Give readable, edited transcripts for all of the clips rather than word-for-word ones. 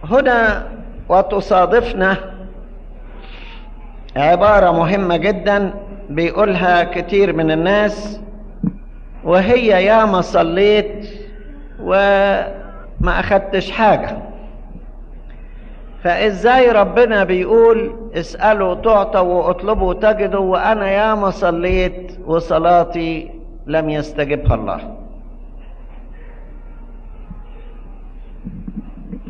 هنا وتصادفنا عبارة مهمة جدا بيقولها كتير من الناس، وهي يا ما صليت وما أخدتش حاجة. فإزاي ربنا بيقول اسألوا تعطوا واطلبوا تجدوا، وأنا يا ما صليت وصلاتي لم يستجبها الله؟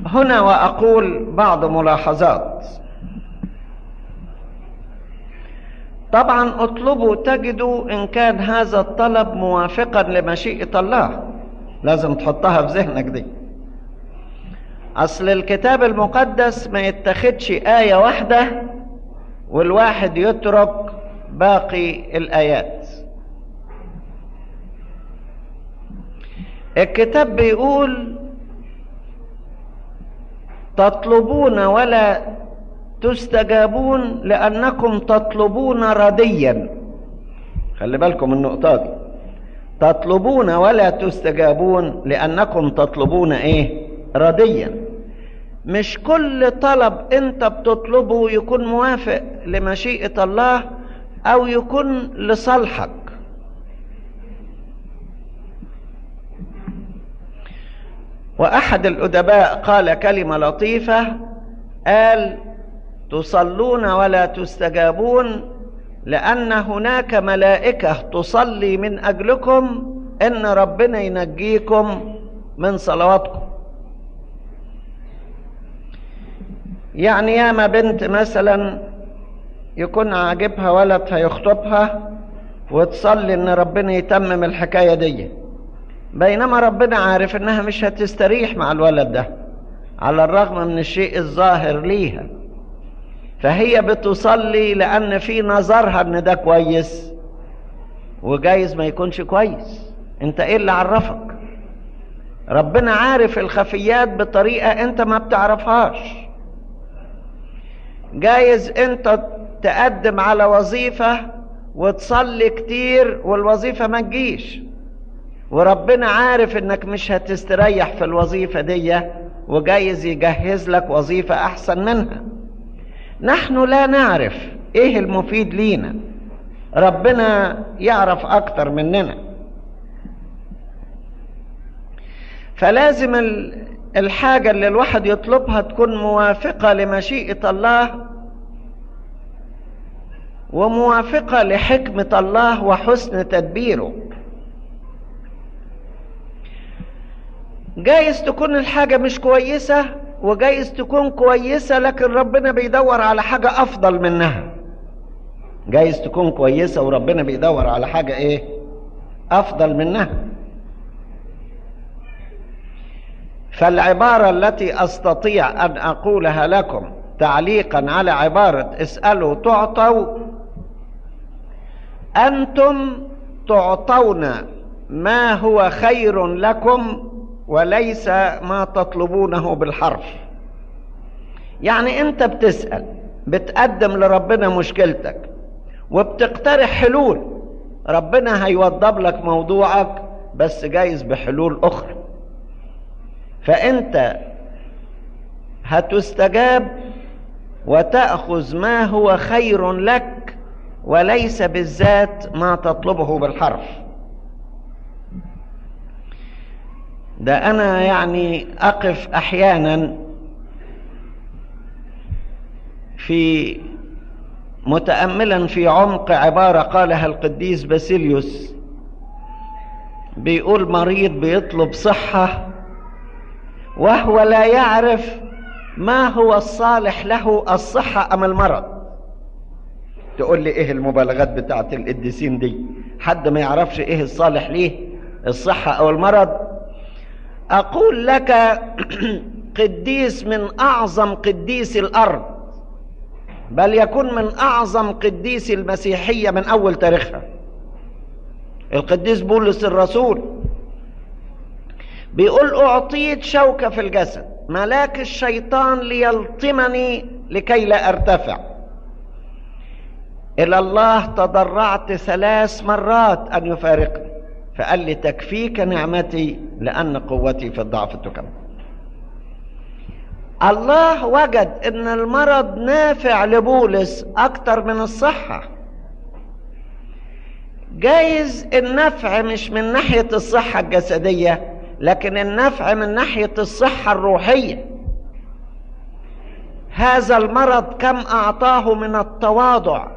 هنا وأقول بعض ملاحظات. طبعا اطلبوا تجدوا إن كان هذا الطلب موافقا لمشيئة الله، لازم تحطها في ذهنك دي. أصل الكتاب المقدس ما يتخدش آية واحدة والواحد يترك باقي الآيات. الكتاب بيقول تطلبون ولا تستجابون لأنكم تطلبون رديا. خلي بالكم النقطة دي، تطلبون ولا تستجابون لأنكم تطلبون إيه؟ رديا. مش كل طلب أنت بتطلبه يكون موافق لمشيئة الله أو يكون لصالحك. وأحد الأدباء قال كلمة لطيفة، قال تصلون ولا تستجابون لأن هناك ملائكة تصلي من أجلكم إن ربنا ينجيكم من صلواتكم. يعني ياما بنت مثلا يكون عاجبها ولد هيخطبها وتصلي إن ربنا يتمم الحكاية دي، بينما ربنا عارف إنها مش هتستريح مع الولد ده على الرغم من الشيء الظاهر ليها، فهي بتصلي لأن في نظرها إن ده كويس، وجايز ما يكونش كويس. أنت إيه اللي عرفك؟ ربنا عارف الخفيات بطريقة أنت ما بتعرفهاش. جايز أنت تقدم على وظيفة وتصلي كتير والوظيفة ما تجيش، وربنا عارف إنك مش هتستريح في الوظيفة دي، وجايز يجهز لك وظيفة أحسن منها. نحن لا نعرف ايه المفيد لينا، ربنا يعرف اكتر مننا. فلازم الحاجة اللي الواحد يطلبها تكون موافقة لمشيئة الله وموافقة لحكمة الله وحسن تدبيره. جايز تكون الحاجة مش كويسة، وجايز تكون كويسة لكن ربنا بيدور على حاجة أفضل منها. جايز تكون كويسة وربنا بيدور على حاجة إيه؟ أفضل منها. فالعبارة التي أستطيع أن أقولها لكم تعليقا على عبارة اسألوا تعطوا، أنتم تعطون ما هو خير لكم وليس ما تطلبونه بالحرف. يعني أنت بتسأل، بتقدم لربنا مشكلتك وبتقترح حلول، ربنا هيوضب لك موضوعك بس جايز بحلول أخرى، فأنت هتستجاب وتأخذ ما هو خير لك وليس بالذات ما تطلبه بالحرف. ده أنا يعني أقف أحيانا في متأملا في عمق عبارة قالها القديس باسيليوس، بيقول مريض بيطلب صحة وهو لا يعرف ما هو الصالح له، الصحة أم المرض. تقول لي إيه المبالغات بتاعت القديسين دي؟ حد ما يعرفش إيه الصالح ليه، الصحة أو المرض؟ أقول لك قديس من أعظم قديسي الأرض، بل يكون من أعظم قديسي المسيحية من أول تاريخها، القديس بولس الرسول، بيقول أعطيت شوكة في الجسد، ملاك الشيطان ليلطمني لكي لا أرتفع. إلى الله تضرعت 3 مرات أن يفارقني، فقال لي تكفيك نعمتي لأن قوتي في الضعف تكمل. الله وجد ان المرض نافع لبولس اكتر من الصحة. جايز النفع مش من ناحية الصحة الجسدية، لكن النفع من ناحية الصحة الروحية. هذا المرض كم أعطاه من التواضع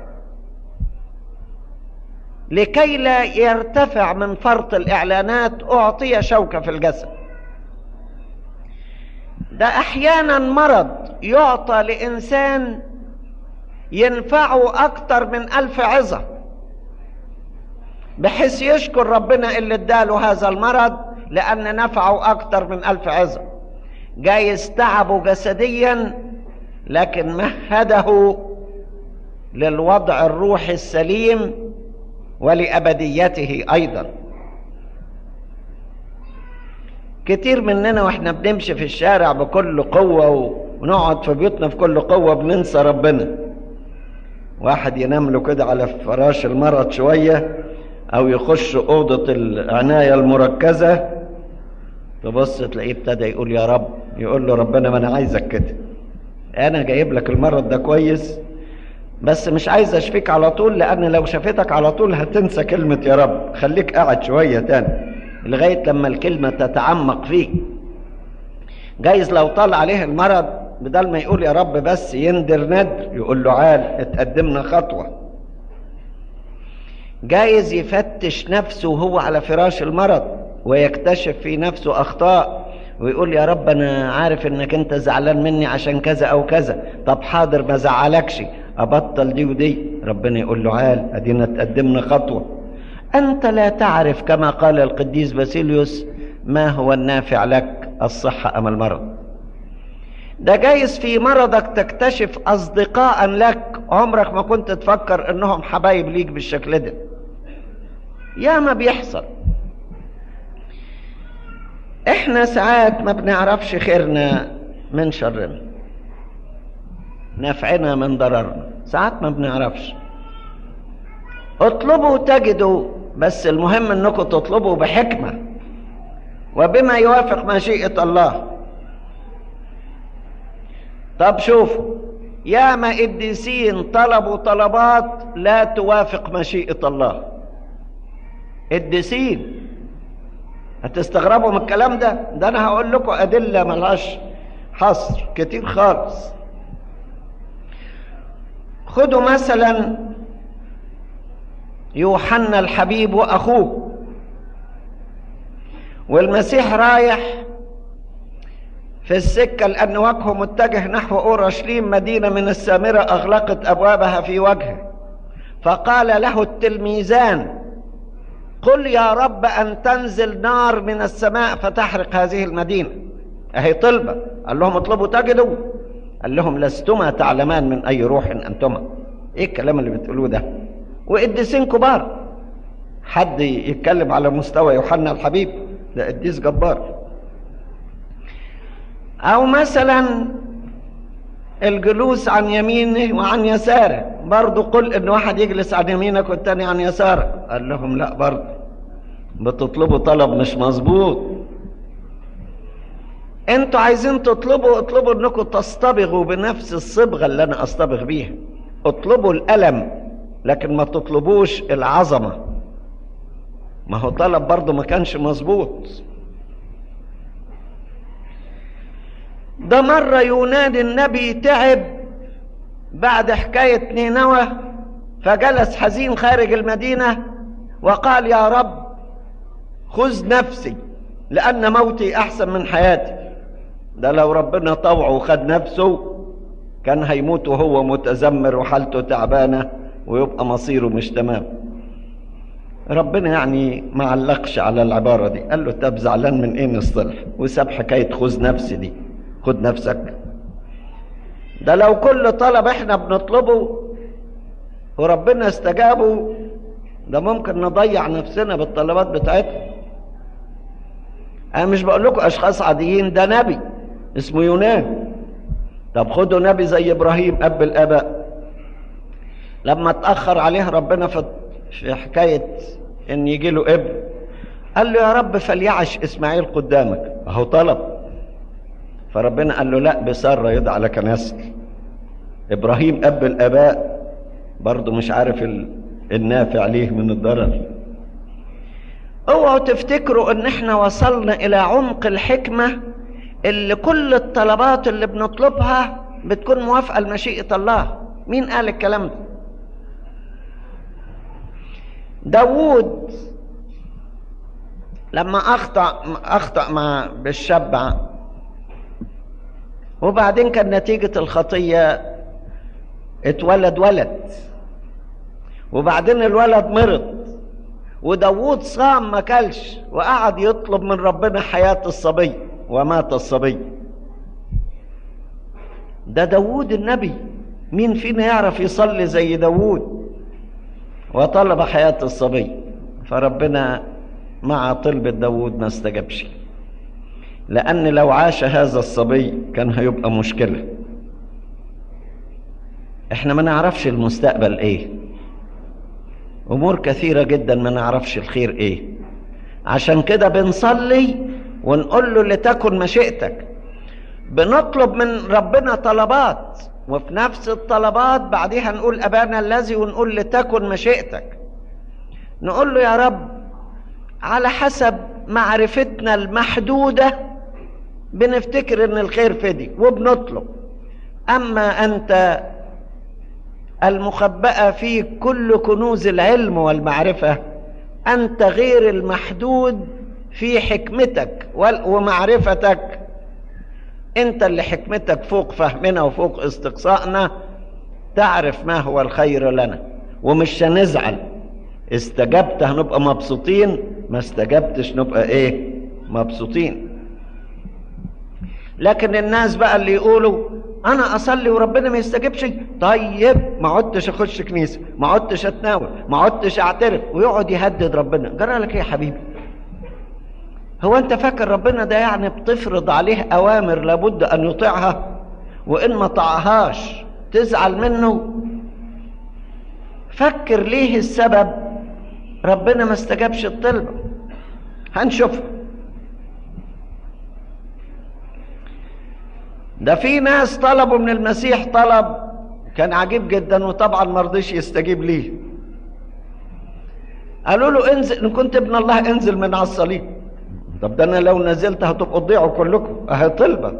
لكي لا يرتفع من فرط الإعلانات، أعطي شوكة في الجسد. ده أحيانا مرض يعطى لإنسان ينفعه أكتر من 1000 عظة، بحيث يشكر ربنا اللي اداله هذا المرض لأن نفعه أكتر من 1000 عظة. جايز تعبه جسديا، لكن مهده للوضع الروحي السليم ولأبديته أيضا. كتير مننا واحنا بنمشي في الشارع بكل قوة ونقعد في بيوتنا في كل قوة بننسى ربنا. واحد ينام له كده على فراش المرض شوية، أو يخش أوضة العناية المركزة، تبص تلاقيه ابتدى يقول يا رب. يقول له ربنا ما أنا عايزك كده، أنا جايب لك المرض ده كويس، بس مش عايز أشفيك على طول، لأن لو شفتك على طول هتنسى كلمة يا رب. خليك قاعد شوية تاني لغاية لما الكلمة تتعمق فيك. جايز لو طال عليه المرض بدل ما يقول يا رب بس يندر ندر، يقول له عال اتقدمنا خطوة. جايز يفتش نفسه وهو على فراش المرض ويكتشف في نفسه أخطاء، ويقول يا رب أنا عارف إنك أنت زعلان مني عشان كذا أو كذا، طب حاضر ما زعلكش، أبطل دي ودي. ربنا يقول له عال أدينا اتقدمنا خطوة. أنت لا تعرف كما قال القديس باسيليوس ما هو النافع لك، الصحة أم المرض. ده جايز في مرضك تكتشف أصدقاء لك عمرك ما كنت تفكر إنهم حبايب ليك بالشكل ده. يا ما بيحصل. احنا ساعات ما بنعرفش خيرنا من شرنا، نفعنا من ضررنا، ساعات ما بنعرفش. اطلبوا تجدوا، بس المهم انكم تطلبوا بحكمة وبما يوافق مشيئة الله. طب شوفوا، ياما قديسين طلبوا طلبات لا توافق مشيئة الله. قديسين، هتستغربوا من الكلام ده، ده انا هقول لكم ادلة ملهاش حصر كتير خالص. خدوا مثلا يوحنا الحبيب واخوه، والمسيح رايح في السكة لأن وجهه متجه نحو أورشليم، مدينة من السامرة أغلقت أبوابها في وجهه. فقال له التلميذان: قل يا رب أن تنزل نار من السماء فتحرق هذه المدينة. أهي طلبة. قال لهم اطلبوا تجدوا. قال لهم لستما تعلمان من أي روح أنتما. إيه الكلام اللي بتقولوه ده؟ وقديسين كبار، حد يتكلم على مستوى يوحنا الحبيب؟ ده قديس جبار. أو مثلا الجلوس عن يمينه وعن يساره، برضو قل إن واحد يجلس عن يمينك والتاني عن يسارك. قال لهم لا، برضو بتطلبوا طلب مش مظبوط. انتوا عايزين تطلبوا، اطلبوا انكم تصطبغوا بنفس الصبغة اللي انا اصطبغ بيها. اطلبوا الألم لكن ما تطلبوش العظمة. ما هو طلب برضو ما كانش مظبوط. ده مرة يونان النبي تعب بعد حكاية نينوى، فجلس حزين خارج المدينة وقال يا رب خذ نفسي لأن موتي أحسن من حياتي. ده لو ربنا طوعه وخد نفسه كان هيموت وهو متذمر وحالته تعبانة ويبقى مصيره مش تمام. ربنا يعني ما علقش على العبارة دي، قال له طب زعلان من ايه نصطلح، وساب حكاية خذ نفسي دي، خد نفسك. ده لو كل طلب احنا بنطلبه وربنا استجابه ده ممكن نضيع نفسنا بالطلبات بتاعتنا. انا مش بقول لكم اشخاص عاديين، ده نبي اسمه يونان. طب خدوا نبي زي ابراهيم اب الاباء، لما اتاخر عليه ربنا في حكايه ان يجي له ابن، قال له يا رب فليعش اسماعيل قدامك، اهو طلب. فربنا قال له لا، بسارة يدعى لك نسل. إبراهيم أب الآباء برضه مش عارف النافع ليه من الضرر. اوعوا تفتكروا ان احنا وصلنا الى عمق الحكمة اللي كل الطلبات اللي بنطلبها بتكون موافقة لمشيئة الله. مين قال الكلام ده؟ داوود لما أخطأ مع بالشبع، وبعدين كان نتيجة الخطية اتولد ولد، وبعدين الولد مرض، وداوود صام ما كلش وقعد يطلب من ربنا حياة الصبي، ومات الصبي. ده داوود النبي، مين فينا يعرف يصلي زي داوود؟ وطلب حياة الصبي، فربنا مع طلبة داوود ما استجابش، لأن لو عاش هذا الصبي كان هيبقى مشكلة. احنا ما نعرفش المستقبل ايه، امور كثيرة جدا ما نعرفش الخير ايه، عشان كده بنصلي ونقول له لتكن مشيئتك. بنطلب من ربنا طلبات، وفي نفس الطلبات بعديها نقول أبانا الذي، ونقول لتكن مشيئتك. نقول له يا رب على حسب معرفتنا المحدودة بنفتكر ان الخير فدي وبنطلب، اما انت المخبأة في كل كنوز العلم والمعرفة، انت غير المحدود في حكمتك ومعرفتك، انت اللي حكمتك فوق فهمنا وفوق استقصائنا، تعرف ما هو الخير لنا، ومش هنزعل. استجبت هنبقى مبسوطين، ما استجبتش نبقى ايه؟ مبسوطين. لكن الناس بقى اللي يقولوا انا اصلي وربنا ما يستجبش، طيب ما عدتش اخش كنيسه، ما عدتش اتناول، ما عدتش اعترف، ويقعد يهدد ربنا. جرى لك ايه يا حبيبي؟ هو انت فاكر ربنا ده يعني بتفرض عليه اوامر لابد ان يطيعها، وان ما طاعهاش تزعل منه؟ فكر ليه السبب ربنا ما استجابش الطلبة. هنشوف ده في ناس طلبوا من المسيح طلب كان عجيب جدا، وطبعا ما رضيش يستجيب ليه. قالوا له انزل، ان كنت ابن الله انزل من على الصليب. طب ده انا لو نزلت هتبقوا تضيعوا كلكم، اهي طلبه.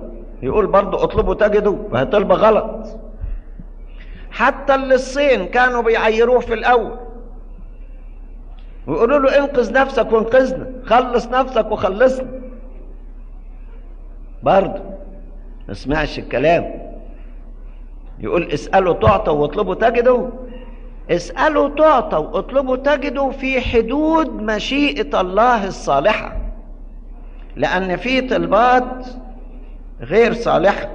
يقول برضه اطلبوا تجدوا، اهي طلبه غلط. حتى اللي الصين كانوا بيعيروه في الاول ويقولوا له انقذ نفسك وانقذنا، خلص نفسك وخلصنا، برضه ما سمعش الكلام. يقول اسألوا تعطوا واطلبوا تجدوا. اسألوا تعطوا واطلبوا تجدوا في حدود مشيئة الله الصالحة، لأن في طلبات غير صالحة.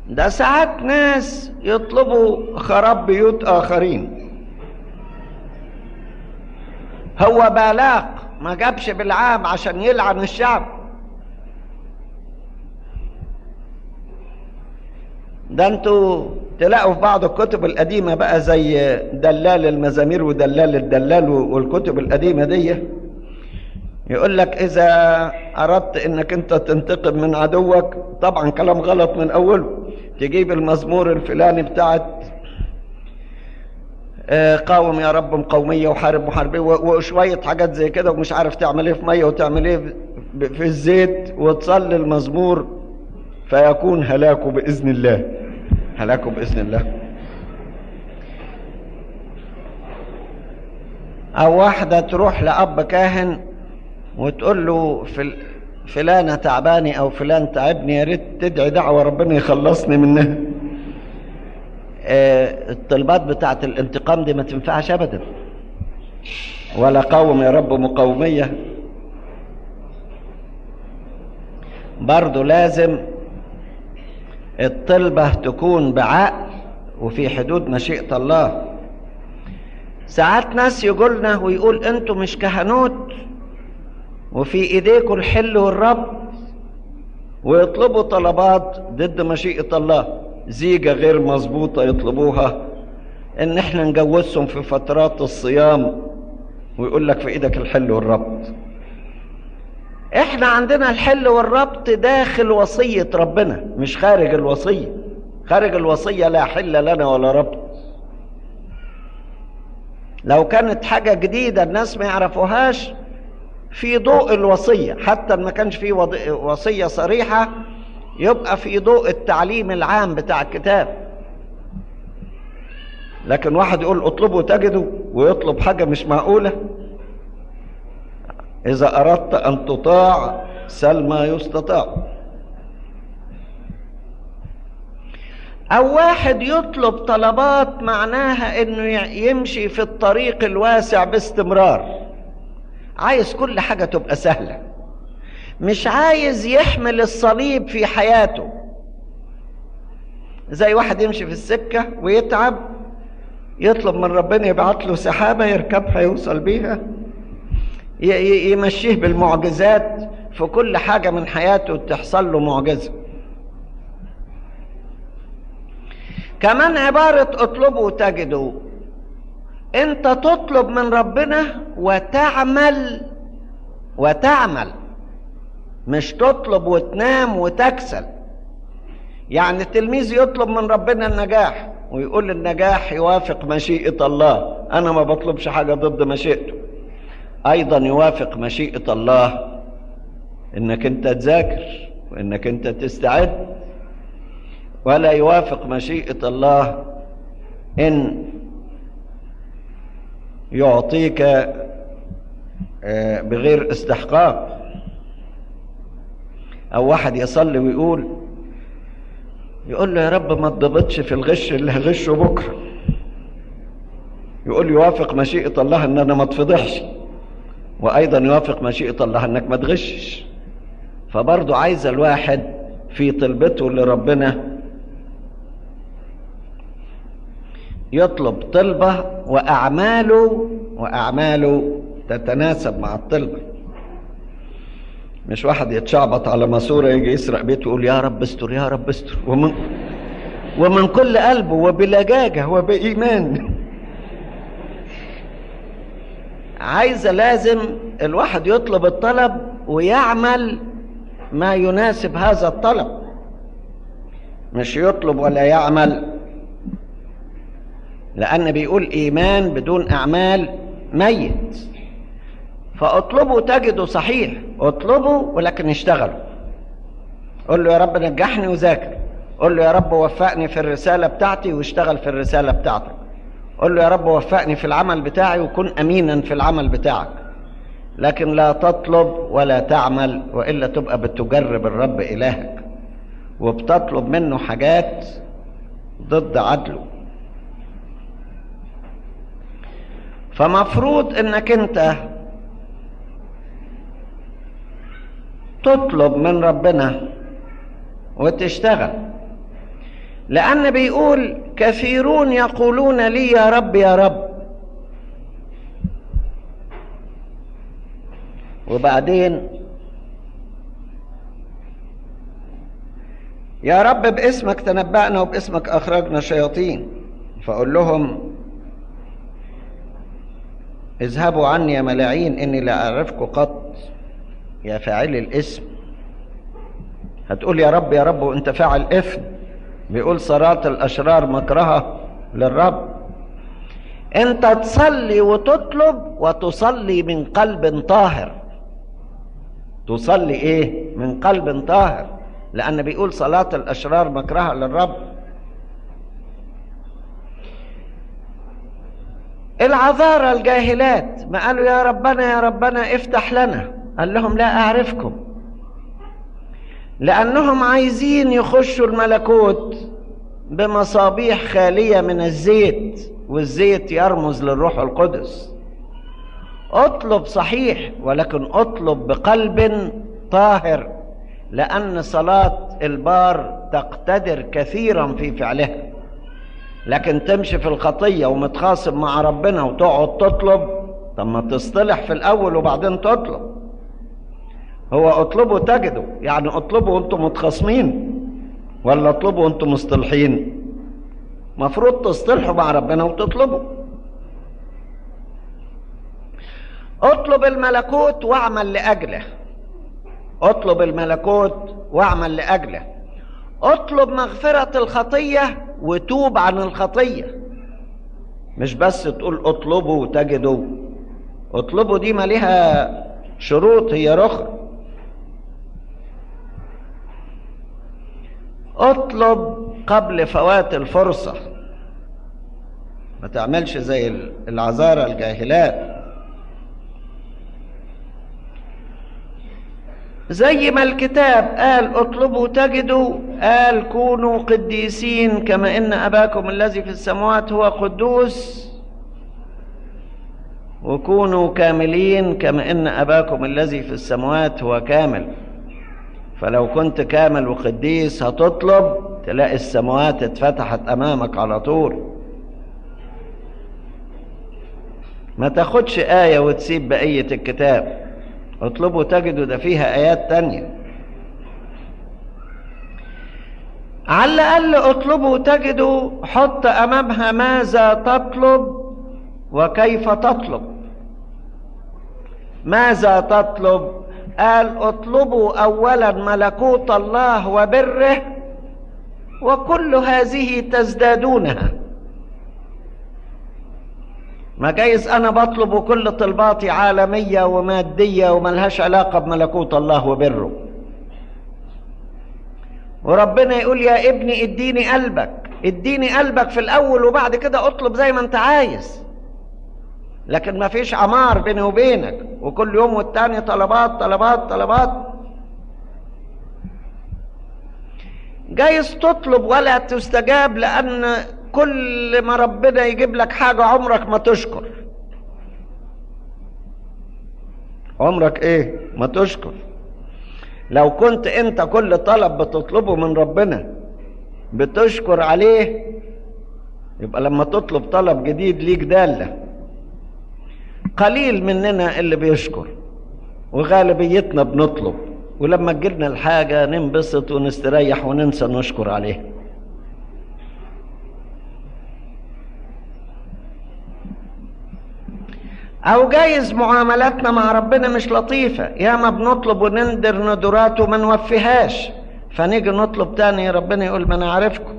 ده ساعات ناس يطلبوا خراب بيوت آخرين. هو بالاق ما جابش بالعام عشان يلعن الشعب. ده انتوا تلاقوا في بعض الكتب القديمة بقى زي دلال المزامير ودلال الدلال والكتب القديمة دي، يقول لك إذا أردت إنك أنت تنتقم من عدوك، طبعا كلام غلط من أوله، تجيب المزمور الفلاني بتاعت قاوم يا رب مقاومية وحارب محاربية وشوية حاجات زي كده، ومش عارف تعمل ايه في مية وتعمل ايه في الزيت، وتصلي المزمور فيكون هلاكه بإذن الله. هلاكه بإذن الله. أو واحدة تروح لأب كاهن وتقول له فلانة تعباني أو فلان تعبني، يا ريت تدعي دعوة ربنا يخلصني منها. الطلبات بتاعت الانتقام دي ما تنفعش أبدا، ولا قوم يا رب مقاومية. برضو لازم الطلبة تكون بعقل وفي حدود مشيئة الله. ساعات ناس يقولنا ويقول انتوا مش كهنوت وفي ايديكم الحل والربط، ويطلبوا طلبات ضد مشيئة الله، زيجة غير مظبوطة يطلبوها، ان احنا نجوزهم في فترات الصيام، ويقول لك في ايدك الحل والربط. احنا عندنا الحل والربط داخل وصية ربنا، مش خارج الوصية. خارج الوصية لا حل لنا ولا ربط. لو كانت حاجة جديدة الناس ما يعرفوهاش في ضوء الوصية، حتى ما كانش في وصية صريحة، يبقى في ضوء التعليم العام بتاع الكتاب. لكن واحد يقول اطلبوا تجدوا ويطلب حاجة مش معقولة. إذا أردت أن تطاع سل ما يستطاع. أو واحد يطلب طلبات معناها إنه يمشي في الطريق الواسع باستمرار، عايز كل حاجة تبقى سهلة، مش عايز يحمل الصليب في حياته. زي واحد يمشي في السكة ويتعب، يطلب من ربنا يبعت له سحابة يركبها يوصل بيها، يمشيه بالمعجزات في كل حاجة من حياته تحصل له معجزة. كمان عبارة اطلبوا تجدوا، انت تطلب من ربنا وتعمل، وتعمل، مش تطلب وتنام وتكسل. يعني التلميذ يطلب من ربنا النجاح ويقول النجاح يوافق مشيئة الله، أنا ما بطلبش حاجة ضد مشيئته. أيضا يوافق مشيئة الله إنك أنت تذاكر وإنك أنت تستعد، ولا يوافق مشيئة الله إن يعطيك بغير استحقاق. أو واحد يصلي ويقول، يقول له يا رب ما تضبطش في الغش اللي هغشه بكرة، يقول يوافق مشيئة الله إن أنا ما اتفضحش، وأيضا يوافق مشيئة الله إنك ما تغشش. فبرضه عايز الواحد في طلبته لربنا يطلب طلبة وأعماله تتناسب مع الطلبة. مش واحد يتشعبط على ماسورة يجي يسرق بيته ويقول يا رب استر يا رب استر، ومن كل قلبه وبلجاجة وبإيمان. عايزة لازم الواحد يطلب الطلب ويعمل ما يناسب هذا الطلب، مش يطلب ولا يعمل، لأن بيقول إيمان بدون أعمال ميت. فاطلبوا تجدوا، صحيح اطلبوا ولكن اشتغلوا. قل له يا رب نجحني وذاكر، قل له يا رب وفقني في الرسالة بتاعتي واشتغل في الرسالة بتاعتك، قل له يا رب وفقني في العمل بتاعي وكن أمينا في العمل بتاعك. لكن لا تطلب ولا تعمل، وإلا تبقى بتجرب الرب إلهك وبتطلب منه حاجات ضد عدله. فمفروض انك انت تطلب من ربنا وتشتغل، لأن بيقول كثيرون يقولون لي يا رب يا رب، وبعدين يا رب باسمك تنبأنا وباسمك أخرجنا شياطين، فأقول لهم اذهبوا عني يا ملاعين إني لا أعرفكم قط يا فاعلي الاسم. هتقول يا رب يا رب وانت فاعل اثم. بيقول صلاة الأشرار مكرهة للرب. انت تصلي وتطلب وتصلي من قلب طاهر. تصلي ايه؟ من قلب طاهر، لأن بيقول صلاة الأشرار مكرهة للرب. العذارى الجاهلات ما قالوا يا ربنا يا ربنا افتح لنا، قال لهم لا أعرفكم، لأنهم عايزين يخشوا الملكوت بمصابيح خالية من الزيت، والزيت يرمز للروح القدس. اطلب صحيح، ولكن اطلب بقلب طاهر، لأن صلاة البار تقتدر كثيرا في فعلها. لكن تمشي في الخطية ومتخاصم مع ربنا وتقعد تطلب، طب ما تصطلح في الأول وبعدين تطلب. هو اطلبوا تجدوا، يعني اطلبوا وانتم متخاصمين ولا اطلبوا وانتم مصطلحين؟ مفروض تصطلحوا مع ربنا وتطلبوا. اطلب الملكوت واعمل لأجله. اطلب الملكوت واعمل لأجله. اطلب مغفرة الخطية وتوب عن الخطية، مش بس تقول اطلبوا وتجدوا. اطلبوا دي ما ليها شروط، هي رخ. اطلب قبل فوات الفرصة، ما تعملش زي العذارى الجاهلات. زي ما الكتاب قال اطلبوا تجدوا، قال كونوا قديسين كما ان اباكم الذي في السماوات هو قدوس، وكونوا كاملين كما ان اباكم الذي في السماوات هو كامل. فلو كنت كامل وقديس هتطلب تلاقي السماوات اتفتحت امامك على طول. ما تاخدش آية وتسيب بقية الكتاب. اطلبوا تجدوا ده فيها آيات تانية. على الأقل اطلبوا تجدوا حط أمامها ماذا تطلب وكيف تطلب. ماذا تطلب؟ قال اطلبوا أولا ملكوت الله وبره وكل هذه تزدادونها. ما جايز أنا بطلب كل طلباتي عالمية ومادية وملهاش علاقة بملكوت الله وبره، وربنا يقول يا ابني اديني قلبك، اديني قلبك في الأول وبعد كده اطلب زي ما انت عايز، لكن ما فيش عمار بيني وبينك، وكل يوم والتاني طلبات طلبات طلبات. جايز تطلب ولا تستجاب، لأن كل ما ربنا يجيب لك حاجة عمرك ما تشكر. عمرك ايه؟ ما تشكر. لو كنت انت كل طلب بتطلبه من ربنا بتشكر عليه، يبقى لما تطلب طلب جديد ليك دالة. قليل مننا اللي بيشكر، وغالبيتنا بنطلب، ولما تجيلنا الحاجة ننبسط ونستريح وننسى نشكر عليها. أو جايز معاملاتنا مع ربنا مش لطيفة، ياما بنطلب ونندر ندرات وما نوفيهاش، فنيجي نطلب تاني ربنا يقول ما أنا عارفكم.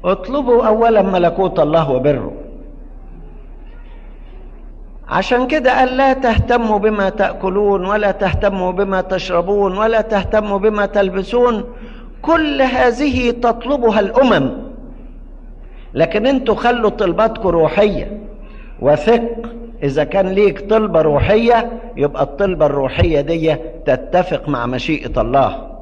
اطلبوا أولا ملكوت الله وبره. عشان كده قال لا تهتموا بما تأكلون ولا تهتموا بما تشربون ولا تهتموا بما تلبسون، كل هذه تطلبها الأمم، لكن انتوا خلوا طلباتكم روحية. وثق إذا كان ليك طلبة روحية يبقى الطلبة الروحية دي تتفق مع مشيئة الله.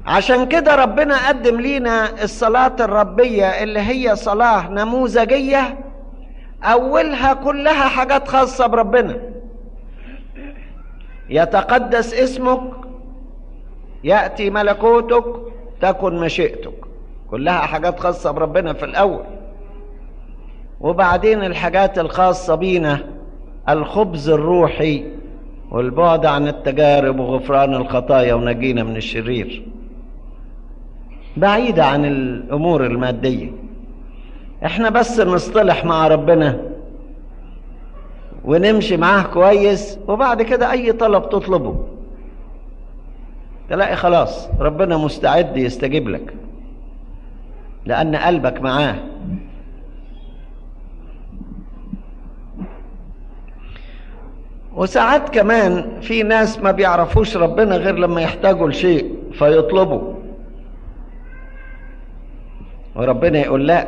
عشان كده ربنا قدم لينا الصلاة الربية اللي هي صلاة نموذجية، أولها كلها حاجات خاصة بربنا. يتقدس اسمك، يأتي ملكوتك، تكن مشيئتك، كلها حاجات خاصة بربنا في الأول. وبعدين الحاجات الخاصة بينا، الخبز الروحي والبعد عن التجارب وغفران الخطايا ونجينا من الشرير، بعيدة عن الأمور المادية. احنا بس نصطلح مع ربنا ونمشي معاه كويس، وبعد كده أي طلب تطلبه تلاقي خلاص ربنا مستعد يستجيب لك، لأن قلبك معاه. وساعات كمان في ناس ما بيعرفوش ربنا غير لما يحتاجوا لشيء فيطلبوا، وربنا يقول لا،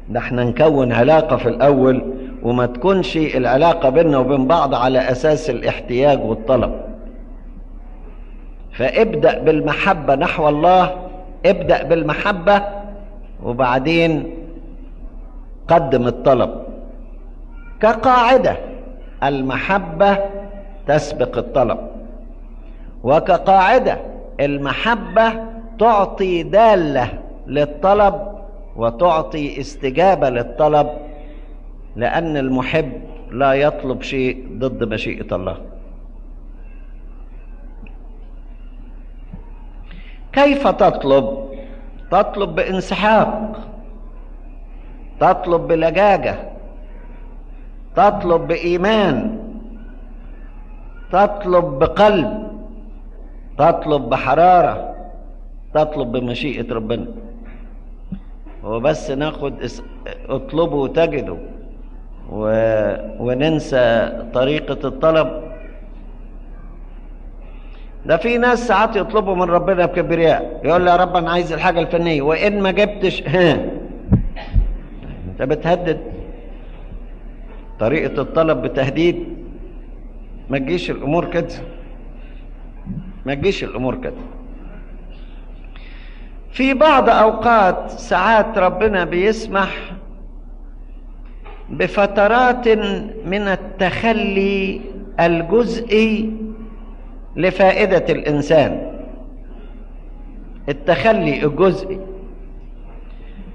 ده احنا نكون علاقة في الأول، وما تكونش العلاقة بيننا وبين بعض على أساس الاحتياج والطلب. فابدأ بالمحبة نحو الله، ابدأ بالمحبة وبعدين قدم الطلب. كقاعدة المحبة تسبق الطلب، وكقاعدة المحبة تعطي دالة للطلب وتعطي استجابة للطلب، لأن المحب لا يطلب شيء ضد مشيئة الله. كيف تطلب؟ تطلب بانسحاق، تطلب بلجاجة، تطلب بإيمان، تطلب بقلب، تطلب بحرارة، تطلب بمشيئة ربنا. هو بس ناخد اطلبوا وتجدوا وننسى طريقة الطلب. ده في ناس ساعات يطلبوا من ربنا بكبرياء، يقول له يا رب انا عايز الحاجة الفنية، وان ما جبتش ها. انت بتهدد. طريقة الطلب بتهديد. ما تجيش الامور كده، ما تجيش الامور كده. في بعض اوقات ساعات ربنا بيسمح بفترات من التخلي الجزئي لفائدة الإنسان. التخلي الجزئي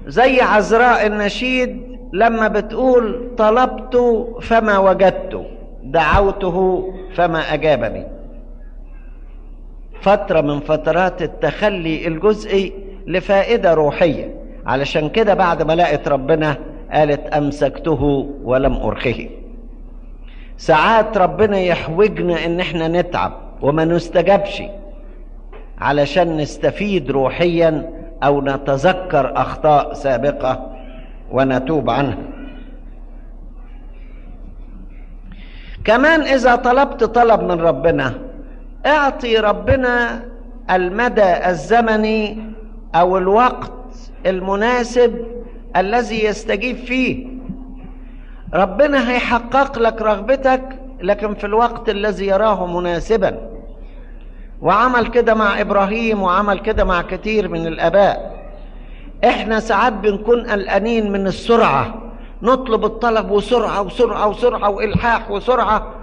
زي عذراء النشيد لما بتقول طلبت فما وجدت، دعوته فما أجابني. فترة من فترات التخلي الجزئي لفائدة روحية. علشان كده بعد ما لقت ربنا قالت أمسكته ولم أرخه. ساعات ربنا يحوجنا إن احنا نتعب وما نستجبش علشان نستفيد روحيا أو نتذكر أخطاء سابقة ونتوب عنها. كمان إذا طلبت طلب من ربنا، اعطي ربنا المدى الزمني أو الوقت المناسب الذي يستجيب فيه. ربنا هيحقق لك رغبتك لكن في الوقت الذي يراه مناسبا. وعمل كده مع إبراهيم، وعمل كده مع كتير من الآباء. احنا ساعات بنكون قلقانين من السرعة، نطلب الطلب وسرعة وسرعة وسرعة وإلحاح وسرعة،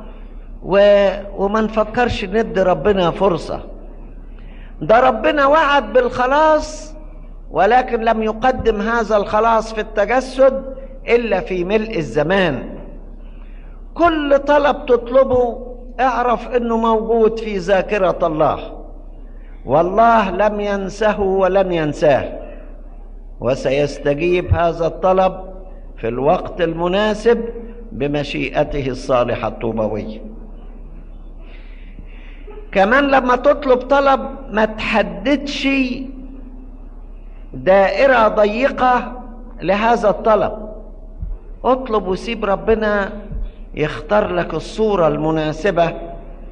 وما نفكرش ندي ربنا فرصة. ده ربنا وعد بالخلاص، ولكن لم يقدم هذا الخلاص في التجسد إلا في ملء الزمان. كل طلب تطلبه اعرف انه موجود في ذاكرة الله، والله لم ينسه ولن ينساه، وسيستجيب هذا الطلب في الوقت المناسب بمشيئته الصالحة الطوبوية. كمان لما تطلب طلب ما تحددش دائرة ضيقة لهذا الطلب. اطلب وسيب ربنا يختار لك الصورة المناسبة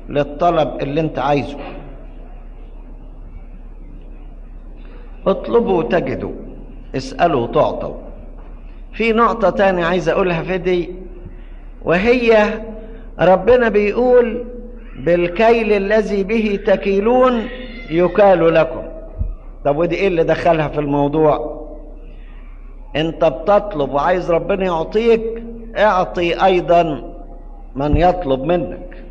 للطلب اللي انت عايزه. اطلبوا تجدوا، اسألوا تعطوا. في نقطة تانية عايز اقولها في دي، وهي ربنا بيقول بالكيل الذي به تكيلون يكال لكم. طب ودي ايه اللي دخلها في الموضوع؟ انت بتطلب وعايز ربنا يعطيك، اعطي ايضا من يطلب منك.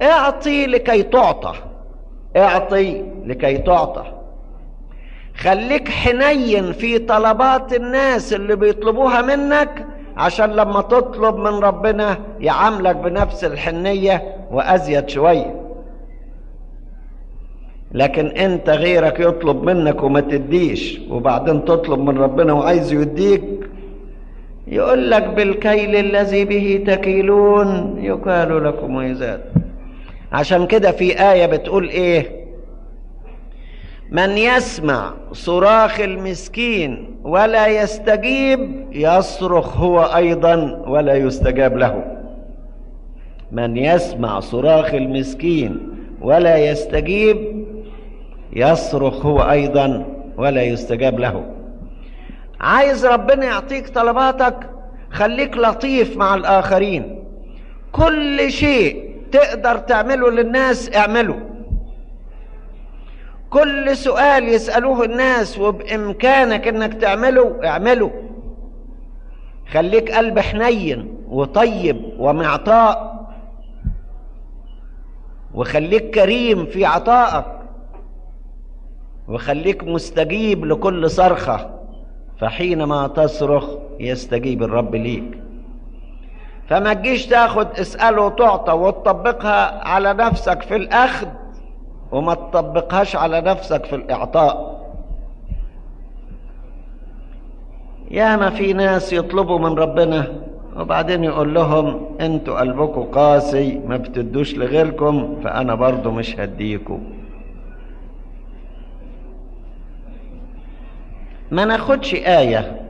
اعطي لكي تعطى، اعطي لكي تعطى. خليك حنين في طلبات الناس اللي بيطلبوها منك، عشان لما تطلب من ربنا يعاملك بنفس الحنية وأزيد شوية. لكن انت غيرك يطلب منك وما تديش، وبعدين تطلب من ربنا وعايز يديك، يقول لك بالكيل الذي به تكيلون يكال لكم ويزاد. عشان كده في آية بتقول ايه؟ من يسمع صراخ المسكين ولا يستجيب يصرخ هو أيضا ولا يستجاب له. من يسمع صراخ المسكين ولا يستجيب يصرخ هو أيضا ولا يستجاب له. عايز ربنا يعطيك طلباتك، خليك لطيف مع الآخرين. كل شيء تقدر تعمله للناس اعمله. كل سؤال يسألوه الناس وبإمكانك انك تعمله اعمله. خليك قلب حنين وطيب ومعطاء، وخليك كريم في عطائك، وخليك مستجيب لكل صرخة، فحينما تصرخ يستجيب الرب ليك. فما تجيش تاخد اسأله وتعطى وتطبقها على نفسك في الأخذ وما تطبقهاش على نفسك في الإعطاء. ياما في ناس يطلبوا من ربنا وبعدين يقول لهم انتوا قلبكم قاسي ما بتدوش لغيركم، فأنا برضو مش هديكم. ما ناخدش آية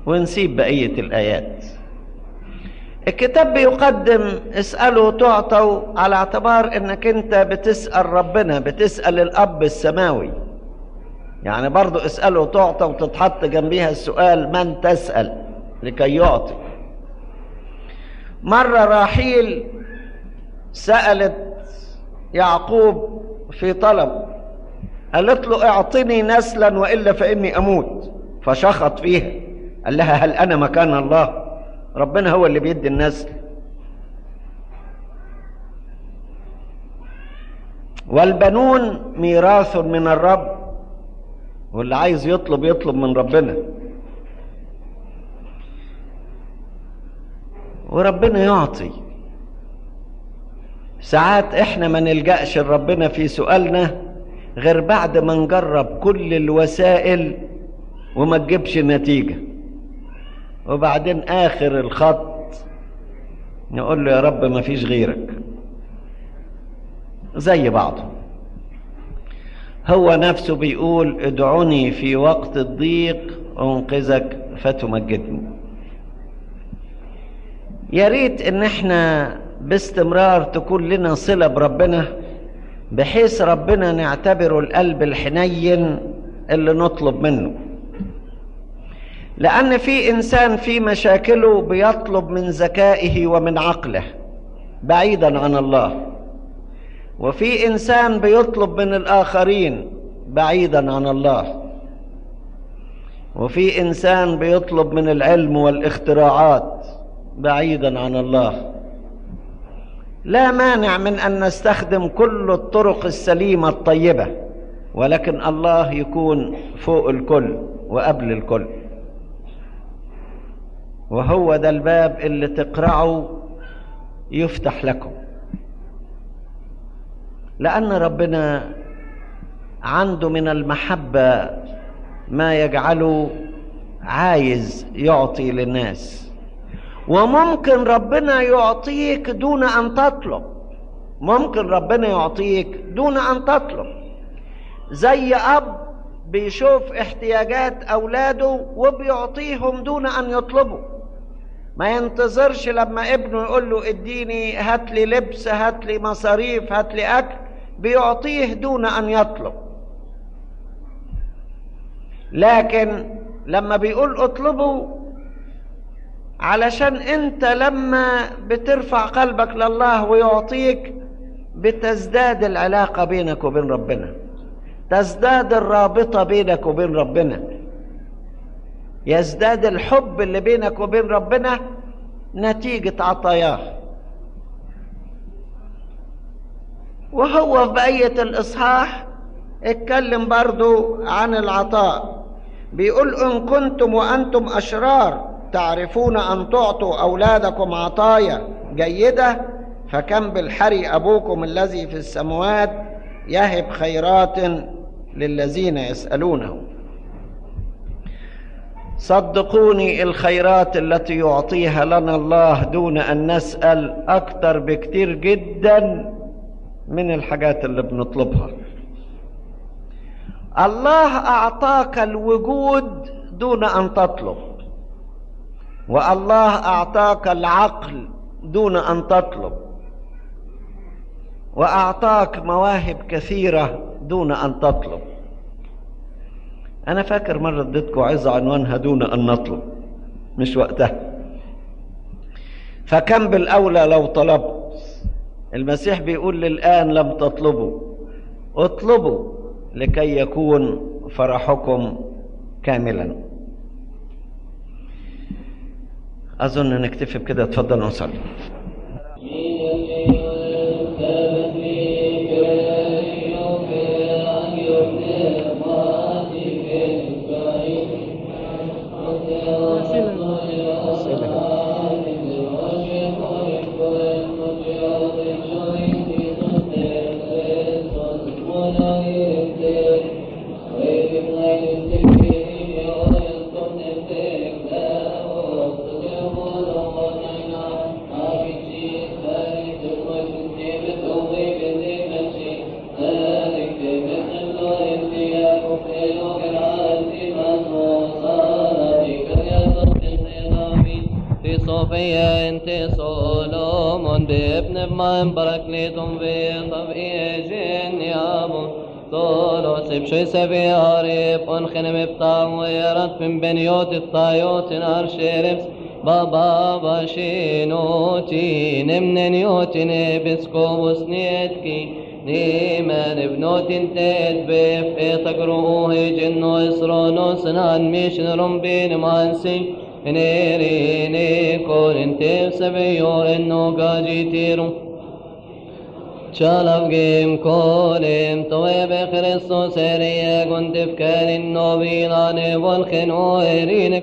ونسيب بقية الآيات. الكتاب بيقدم اسألوا تعطوا على اعتبار انك انت بتسأل ربنا، بتسأل الأب السماوي. يعني برضو اسألوا تعطوا وتتحط جنبيها السؤال من تسأل لكي يعطي. مرة راحيل سألت يعقوب في طلب، قالت له اعطني نسلا وإلا فإني أموت، فشخط فيها قال لها هل أنا مكان الله؟ ربنا هو اللي بيدي النسل. والبنون ميراث من الرب، واللي عايز يطلب يطلب من ربنا، وربنا يعطي. ساعات احنا ما نلجأش لربنا في سؤالنا غير بعد ما نجرب كل الوسائل وما تجيبش نتيجة، وبعدين آخر الخط نقول له يا رب ما فيش غيرك. زي بعضه، هو نفسه بيقول ادعوني في وقت الضيق أنقذك فتمجدني. يا ريت ان احنا باستمرار تكون لنا صلة بربنا، بحيث ربنا نعتبره القلب الحنين اللي نطلب منه. لأن في إنسان في مشاكله بيطلب من ذكائه ومن عقله بعيدا عن الله، وفي إنسان بيطلب من الآخرين بعيدا عن الله، وفي إنسان بيطلب من العلم والاختراعات بعيدا عن الله. لا مانع من أن نستخدم كل الطرق السليمة الطيبة، ولكن الله يكون فوق الكل وقبل الكل، وهو ده الباب اللي تقرعه يفتح لكم. لأن ربنا عنده من المحبة ما يجعله عايز يعطي للناس، وممكن ربنا يعطيك دون أن تطلب. ممكن ربنا يعطيك دون أن تطلب، زي أب بيشوف احتياجات أولاده وبيعطيهم دون أن يطلبوا، ما ينتظرش لما ابنه يقول له اديني، هات لي لبس، هات لي مصاريف، هات لي أكل، بيعطيه دون أن يطلب. لكن لما بيقول اطلبوا، علشان انت لما بترفع قلبك لله ويعطيك بتزداد العلاقة بينك وبين ربنا، تزداد الرابطة بينك وبين ربنا، يزداد الحب اللي بينك وبين ربنا نتيجة عطاياه. وهو في بقية الإصحاح اتكلم برضو عن العطاء، بيقول إن كنتم وأنتم أشرار تعرفون أن تعطوا أولادكم عطايا جيدة، فكم بالحري أبوكم الذي في السماوات يهب خيرات للذين يسألونه. صدقوني الخيرات التي يعطيها لنا الله دون أن نسأل أكتر بكتير جدا من الحاجات اللي بنطلبها. الله أعطاك الوجود دون أن تطلب، والله أعطاك العقل دون أن تطلب، وأعطاك مواهب كثيرة دون أن تطلب. أنا فاكر مرة اديتكم عظة عنوانها دون أن نطلب، مش وقتها. فكم بالأولى لو طلبت؟ المسيح بيقول للآن لم تطلبوا، اطلبوا لكي يكون فرحكم كاملا. أظن نكتفي بكده. اتفضل نصلي. Thank you. صوفيا انت سولومون بابن بمان براكليتون في طب جن يابو طولو سبشي سبي عريب انخنم بطام ويرد من بنيوت الطايوت نار شربس بابا باشينوتي نمن نيوتي نبسكو وسنيتكي نيمان بنوتين تيت بيف اتقروه جنو اسرونو سنان ميشن رمبين مانسي نيريني كورنتي سبيو انو قاجي تيرو شالفجيم كولم طويب خريستوس اريا كنت في كان النوبيلان والخنو ارينك.